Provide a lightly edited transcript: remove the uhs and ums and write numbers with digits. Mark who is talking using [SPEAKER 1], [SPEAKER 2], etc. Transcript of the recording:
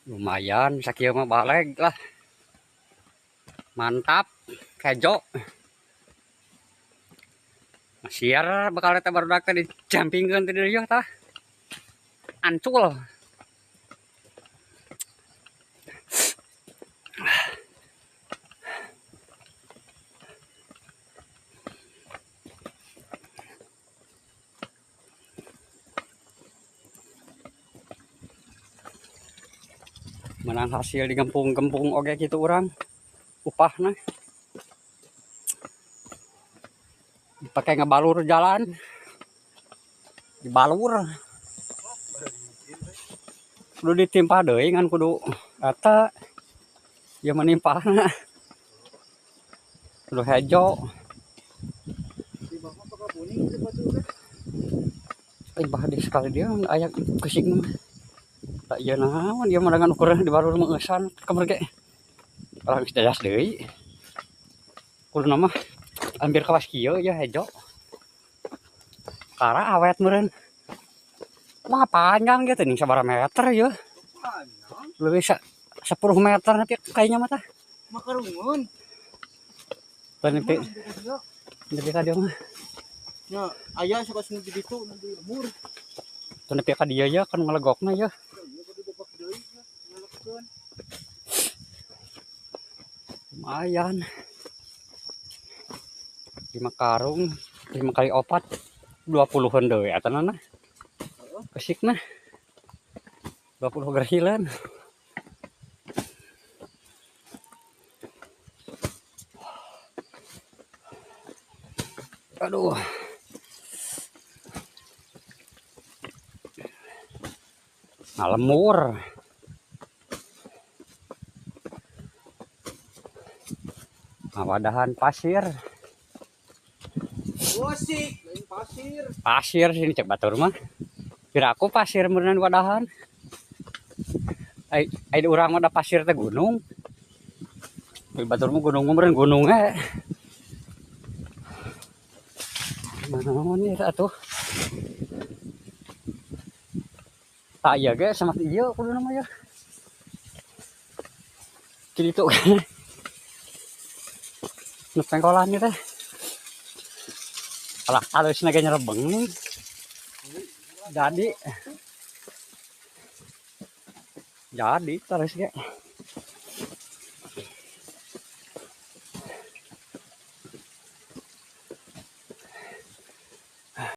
[SPEAKER 1] Lumayan sakieu mah baleg lah. Mantap, kejo. Masiar bakal eta barudak teh dijampingkeun teh di dieu tah. Ancul. Menang hasil digempung-gempung oge gitu orang upahna dipakai ngebalur jalan dibalur kudu ditimpah deui ngan kudu eta ieu menimpahna kudu hejo bah di sekali dia aya kesing mah. Tak iya naon dia mah dengan ukuran di balur meueusan kamar ge. Orang geus dadas deui. Kuduna mah hampir kawas kieu ya hejo. Kara awet meureun. Mah panjang gitu nih sabaraha meter ya. Leuwih 10 meter nanti kayaknya mah tah.
[SPEAKER 2] Makarungun.
[SPEAKER 1] Tah nepi. Nepi ka dieu mah.
[SPEAKER 2] Nya aya sok nu di ditu nu di lembur.
[SPEAKER 1] Tah nepi ka dieu ya kan ngalegokna ya. Lumayan 5 karung 5 kali 4 20-an deui eta na kesikna 20 gerhilan. Aduh, ngalemur. Wadahan pasir.
[SPEAKER 2] Bosik, lain pasir.
[SPEAKER 1] Pasir sini cek batur mah. Kira aku pasir meureun wadahan. Ai ai urang mah da pasir teh gunung. Ai batur mah gunung meureun gunung ge. Naon ieu atuh? Tak ieu ge sama ieu kuduna mah ya. Kitu kan. Nu pengkolan ieu teh. Alah halusna ge nyerebeng. Jadi. Jadi terus ge.